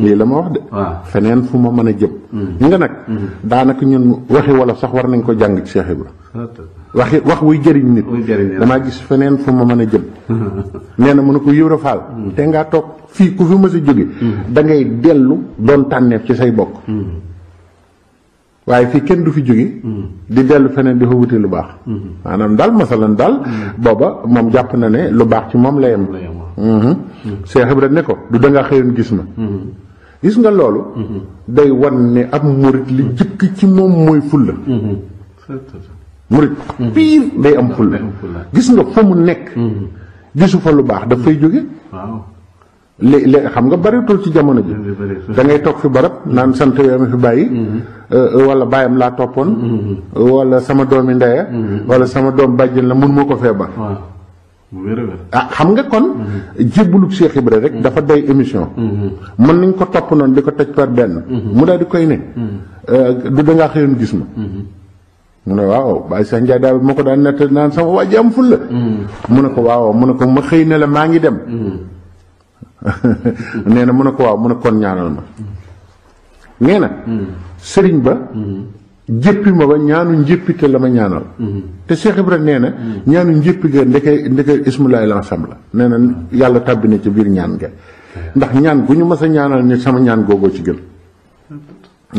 lii la ma wax de feneen fu ma mën a jëm ñi nga nag daanaka ñun waxi wolof sax war nañ ko jàng ci Cheikh Ibra wax wuy jëriñ nit damaa gis feneen fu ma mën a jëm nee na mënu ko Ibra Faal te ngaa toog fii ku fi mës a jóge da ngay dellu doon tànneef ci say bokk waaye fii kenn du fi jóge di dellu feneen di fa wuti lu baax maanaam daal masalan daal booba moom jàpp na ne lu baax ci moom la yem Cheikh Ibra ne ko du dangaa xëyoon gis ma gis nga loolu day wan ne ab murit li jëkk ci moom mooy fulla murit piir day am fulla gis nga fa mu nekk gisu fa lu baax daf fay jóge léegi xam nga baritul ci jamono ji da ngay toog fi barab naan sant wee ma fi bàyyi wala bàyyam laa toppoon wala sama doomi ndeya wala sama doom bàjjen la mun moo ko feebar xam nga kon jébbulub Cheikh Ibra rek dafa day émission mën nañ ko topp noonu di ko toj par benn mu daal di koy ne du dangaa xëyoon gis ma mu ne waaw Baye Cheikh Ndiaye daal moo ko daan nett naan sama waa ji am ful la mu ne ko waaw mu ne ko ma xëy ne la maa ngi dem nee na mu ne ko waaw mu ne kon ñaanal ma nee na sëriñ ba jéppi ma ba ñaanu njéppite la ma ñaanal te Cheikh Ibra nee na ñaanu njéppi ga ndeke ismulaay lansam la nee na yàlla tàbbi na ci biir ñaan nga ndax ñaan gu ñu mas a ñaanal nit sama ñaan googoo ci gën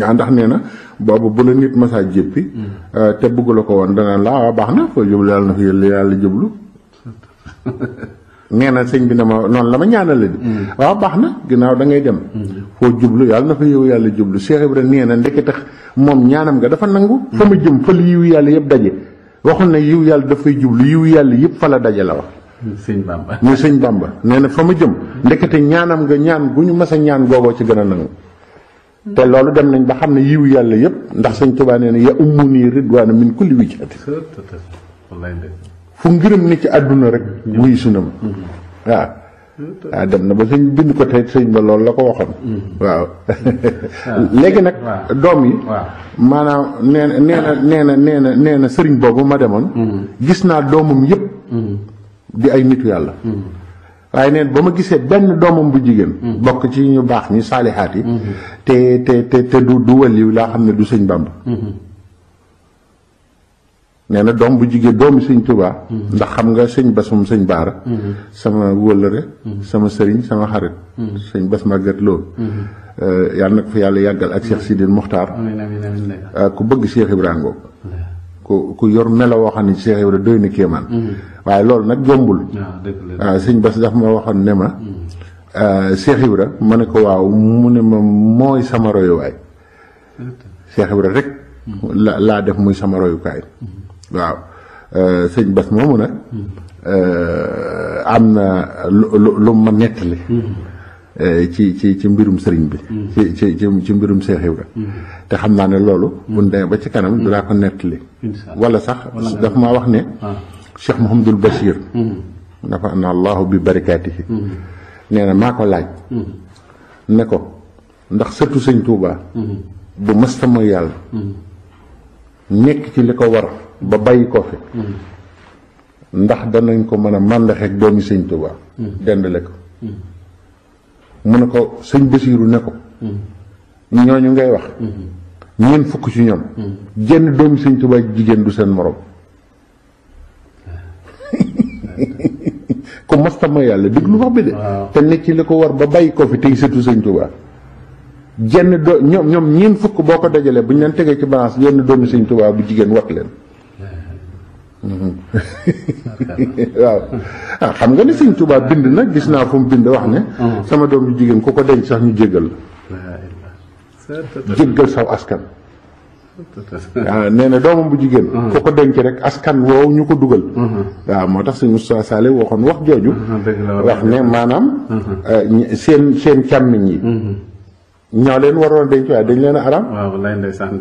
waaw ndax nee na boobu bu la nit masaa jéppi te bëgg la ko woon danaan la waaw baax na foo jublu yàlla na fi yàlla jublu nee na sëñ bi ne ma noonu la ma ñaanal la di waaw baax na ginnaaw da ngay dem foo jublu yàlla na fa yow yàlla jublu Cheikh Ibra nee na ndeke tax moom ñaanam nga dafa nangu fa ma jëm fa la yiw yàlla yëpp daje waxul ne yiw yàlla dafay jublu yiw yàlla yëpp fa la daje la wax sëñ Bamba muy sëñ Bamba nee na fa ma jëm ndekete ñaanam nga ñaan gu ñu mas a ñaan googoo ci gën a nangu te loolu dem nañ ba xam ne yiw yàlla yëpp ndax sëñ Tuubaa nee na ya ummu nii ridwaana min kulli wijhati fu ngërëm ni ci àdduna rek wuy sunam waaw dem na ba sëñ bind ko tey sëñ ba loolu la ko waxoon waaw léegi nag doom yi maanaam nee na sëriñ boobu ma demoon gis naa doomam yëpp di ay nitu yàlla waaye neen ba ma gisee benn doomam bu jigéen bokk ci ñu baax ñi saalixaat yi te du waliw laa xam ne du sëñ Bamba nee na doom bu jigéen doomi sëñ Tuubaa ndax xam nga sëñ Bas moom sëñ Baara sama wóllëre sama sëriñ sama xarit sëñ Bas Maguette Lo yàlla na ko fi yàlla yàggal ak Cheikh Sidil Muxtaar ku bëgg Cheikh Ibrahima ku yor melo woo xam ne Cheikh Ibrahima doy na kéemaan waaye loolu nag jombul waaw sëñ Bas daf ma waxoon ne ma Cheikh Ibrahima ma ne ko waaw mu ne ma mooy sama royuwaay Cheikh Ibrahima rek laa def muy sama royukaay waaw sëñ Bas moomu nag am na lu ma nettali ci mbirum sëriñ bi ci mbirum Cheikh Ibra te xam naa ne loolu bu demee ba ci kanam dinaa ko nettali wala sax daf maa wax ne Cheikh Mouhamadul Bachir dafa na allahu bi barakaatihi nee na maa ko laaj ne ko ndax sëtu sëñ Tuubaa bu mësta mooy yàlla nekk ci li ko war ba bàyyi ko fi ndax danañ ko mën a màndaxeek doomi sëñ Tuubaa dendale ko mu ne ko sëñ Basiiru ne ko ñooñu ngay wax ñeent fukk ci ñoom jenn doomi sëñ Tuubaa jigéen du seen morom ko mastama yàlla déglu wax bi de te nekk ci li ko war ba bàyyi ko fi tey sëtu sëñ Tuubaa jenn ñoom ñeent fukk boo ko dajalee bu ñu leen tegee ci balance yenn doomi sëñ Tuubaa bu jigéen wat leen waaw xam nga ne sëñ Tuubaa bind na gis naa fu mu bind wax ne sama doom bu jigéen ku ko denc sax ñu jéggal la jéggal saw askan waaw nee na doomam bu jigéen ku ko denc rek askan woowu ñu ko dugal waaw moo tax sëñ Moustapha Sall waxoon wax jooju wax ne maanaam seen càmmiñ yi ñoo leen waroon denc waaye dañ leen a aram waaw lay ndeysaan